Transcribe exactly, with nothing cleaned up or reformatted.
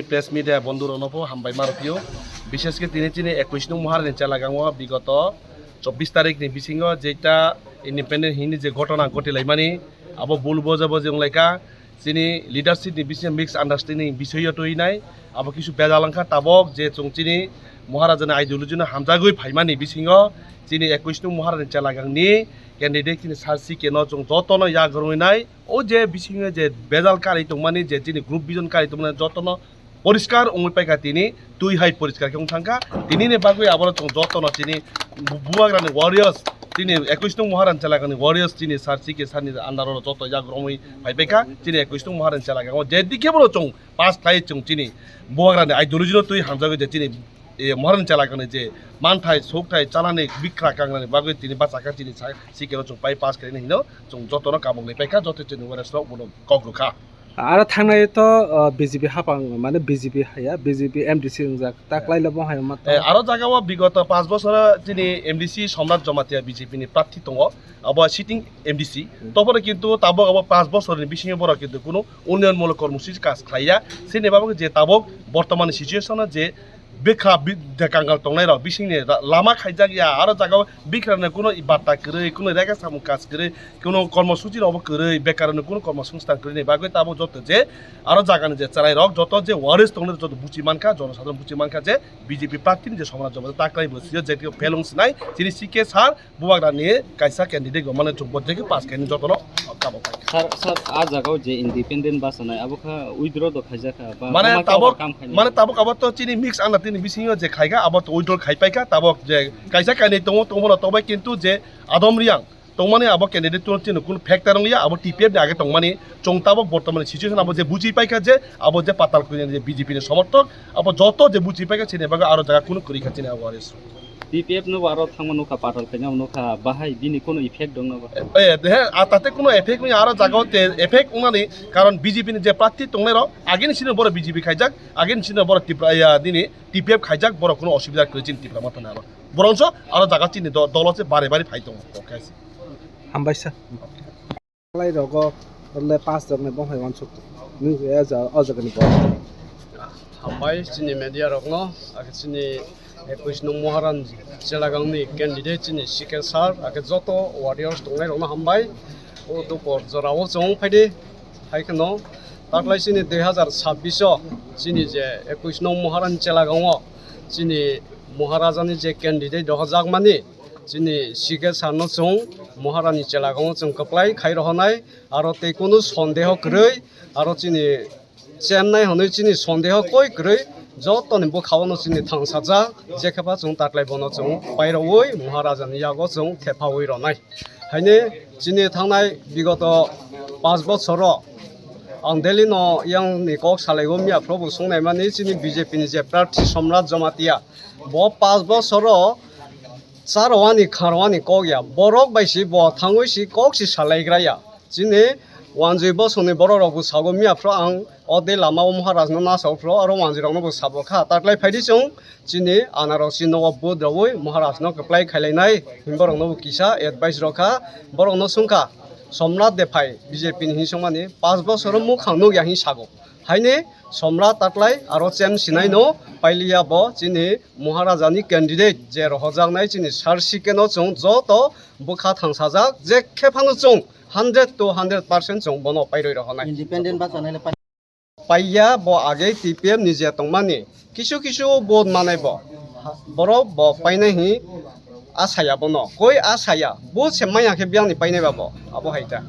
Press media bondhu rokno pho hambai ma rwphio. Bishesh khe tini chini ekush nung Maharani Chelagang o bigoto chobbish tarik ni bisingo jeita independent hini je ghotona ghotilaimani, abo bul boja boji wnglaikha. Chini leadership ni bisingo mix understanding bisoyo twi nai, abo kisu bejal wngkha. Tabok je chwng chini Maharajani ideology no hamjagwi phaimani bisingo chini ekush nung Maharani Chelagang ni candidate chini Sir C K no chwng jotono yak rwngwi nai. O je bisingo je bejal kari tongmani, je chini group vision kari tongmani, jotono poriskar wngwi paikha tini, twi hai poriskar khe wng thangkha. Tinini bagwi abono chwng jotono chini bu-, bubagrani warriors, chini ekush nung Maharani Chelagang ni warriors chini Sir C K sir ni under o joto yak romwi phai paikha. Chini ekush nung Maharani Chelagang o je dikhe bono chwng pass khlai chwng chini bubagrani ideology no twi hamjagwi je chini, e, Maharani Chelagang ni je manthai, sukthai, chalani bikra kangrani bagwi tini bachakha chini Sir C K no chwng pai pass khlaina hino chwng jotono kamung lai paikha, joto chini warriors rok bono kok rwkha. Aro thangnai to, uh, B J P hapang, mane B J P haya, B J P M D C wngjak, ta klailo bo hai ma to. Eh, aro jaga o bigoto panch bochor chini M D C Somrat Jamatia B J P ni prarthi tongo, abo sitting M D C. Hmm. Toboro kintu tabok abo panch bochor ni bisingo borok kintu kunu unnayon mulok kormosuchi kaj khlaiya. Sini babok je tabok bortoman situation o je bikha bi-, de kangal tongnai rok bisingni ra-, lama khaijak ya, aro jaga o bikrani kuno i batta kwrwi, kuno rega samung kaj kwrwi, kuno kormosuchi rok bo kwrwi, bekarni kuno kormosongsthan kwrwini bagwi tabok joto je aro jagani je chwrai rok joto je warriors tongnai joto buchi mankha, jonosadharon buchi mankha je B J P prarthini je Somrat Jamatia taklai bo sio je felung sinai chini C K sir bubagrani kaisa candidate bo mane chwng bo je pass khaini jotono tabok. Sir, sir, a jagao je independent bachanai, abo kha withdraw do khaijakha, ba mane tabok, kam khainai? Mane tabok abo to chini mix ana tini bisingo je khaikha, abo to withdraw khai paikha, tabok je kaisa kainwi tongo, tongbono tongbai, kintu je Adam Reang tongmani abo candidate to chini kun factor wngya, abo T P F ni age tongmani, chwng tabok bortomani situation abo je buji paikha je, abo je patal kwrwini je B J P ni somorthok, abo joto je buji paikha chini bagwi aro jaga kunu kwrwi kha chini abo arrest. T P F no bo aro thangma nukha, patal khaina nukha, bahai bini kuno effect dong na ba? Eh, eh, de, a tate kuno effect ni aro jaga o te effect wngnani, karon B J P ni je prarthi tongnai rok, agini sino borok B J P khaijak, agini sino borok Tipra, ya, dini T P F khaijak, borok kuno osubida kwrwi chini Tipra Motha ni aro. Borok so aro jaga chini do-, dolo se bare bare phai tongo. Okay. Hambai sir. Lai rogo le pass rok ni bo hai wansuk. Ni ya ja o jaga ni bo. Hambai chini media rokno, ake chini ekush nung Maharani Chelagang ni candidate chini C K sir, ake joto warriors tongnai rokno hambai. O dupor jora o chwng phaidi, hai kheno taklai chini dui hazar sabbish o chini je ekush nung Maharani Chelagang o chini Maharajani je candidate rohorjakmani, chini C K sir no chwng Maharani Chelagang o chwng kwplai khai rohornai, aro tei kunu sondeho kwrwi, aro chini chemnai hwnwi chini sondeho koi kwrwi, jotoni bwkhao no chini thangsajak, jekhepa chwng taklai bono chwng pairogwi Maharajani yago chwng thephawi ronai. Haini chini thangnai bigoto panch bochoro ang Delhi no yang ni kok salaigo, miya phrobo sungnaimani chini B J P ni je prarthi Somrat Jamatia, bo panch bochoro charwani kharwani kok ya, borok bai si bo thangwi si kok si salaigra ya. Chini wanjwi bosongni borok rok bwsago miya phro ang o de lama o Maharaj no nasao phro aro wanjwi rok no bo sabo kha. Taklai phaidi chwng chini anarok si nogo vote rogwi Maharaj no kwplai khailainai, borok no bo kisa advice rok kha, borok no swngkha Somrat de phai B J P ni hinsongmani panch bochoro mukhang nukya hin sago. Haini Somrat taklai aro chem sinai no pailiya bo chini Maharajani candidate je rohorjaknai chini Sir C K no chwng joto bwkha thangsajak, jekhe phano chwng hundred to hundred percent chwng bono pairwi rohornai. Independent bachanai le pai- Paiya bo age T P F ni je tongmani kisu kisu vote manai bo. Borok bo painai hi asaya bono. Koi asaya? Vote se maya khe biyang ni painai ba bo. Abo hai ta.